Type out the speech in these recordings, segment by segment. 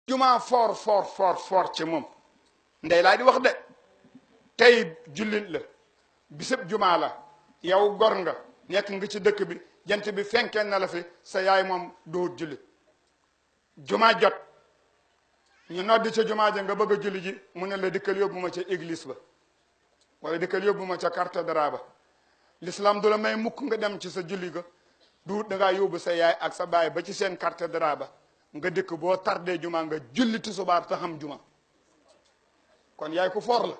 jumaa for ci moom ndey laa di wax de tey jullit la bisab jumaa la yow gor nga nekk nga ci dëkk bi jant bi fenkee na la fi sa yaay moom doo jullit jumaa jot ñu noddi ca jumaa ja nga bëgg a julli ji mu ne la dikkal yóbbu ma ca église ba wala dikkal yóbbu ma ca cathédrale ba l'islam du la may mukk nga dem ci sa julli ga du dangaa yóbbu sa yaay ak sa baay ba ci seen cathédrale ba nga dëkk boo tardee juma nga julli tisbaar te xam juma kon yaay ku for la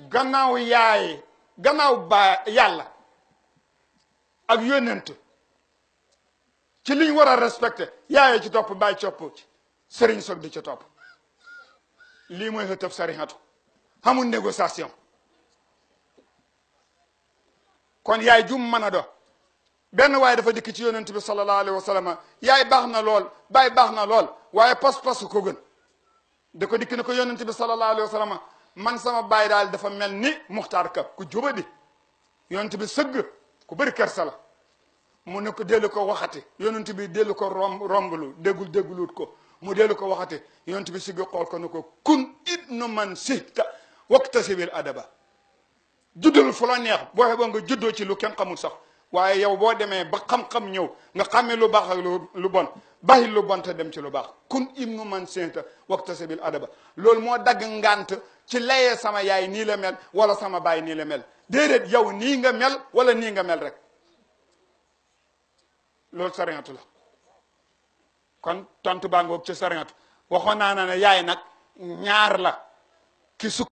gannaaw yaay gannaaw ba yàlla ak yónnent ci liñ war a respecté yaay ci topp baay copp ci sëriñ soog di ci topp lii mooy xëtëf sarixatu xamul négociation kon yaay jum mën a do benn waaye dafa dikk ci yonent bi sallallahu alayhi wa sallam yaay baax na lool baay baax na lool waaye pas-pas ko gën da ko dikk ne ko yonent bi sallallahu alayhi wa sallam man sama baay daal dafa mel ni muxtaar ka ku jubadi yonent bi sëgg ku bëri kersa la mu ne ko dellu ko waxati yonent bi dellu ko romblu déggulut ko mu dellu ko waxati yonent bi sigg xool ko ne ko kun ibnu man sihta waktasibil adaba juddul fu la neex boo xeboo nga juddoo ci lu kenn xamul sax waaye yow boo demee ba xam-xam ñëw nga xamee lu baax ak lu bon bàyyi lu bon te dem ci lu baax kun ibnu man sihta waktasibil adaba loolu moo dagg ngant ci layee sama yaay nii la mel wala sama baay nii la mel déedéet yow nii nga mel wala nii nga mel rek loolu sariatu la kon tontu baa ngoog ci sariatu waxoon naa ne yaay nag ñaar la ki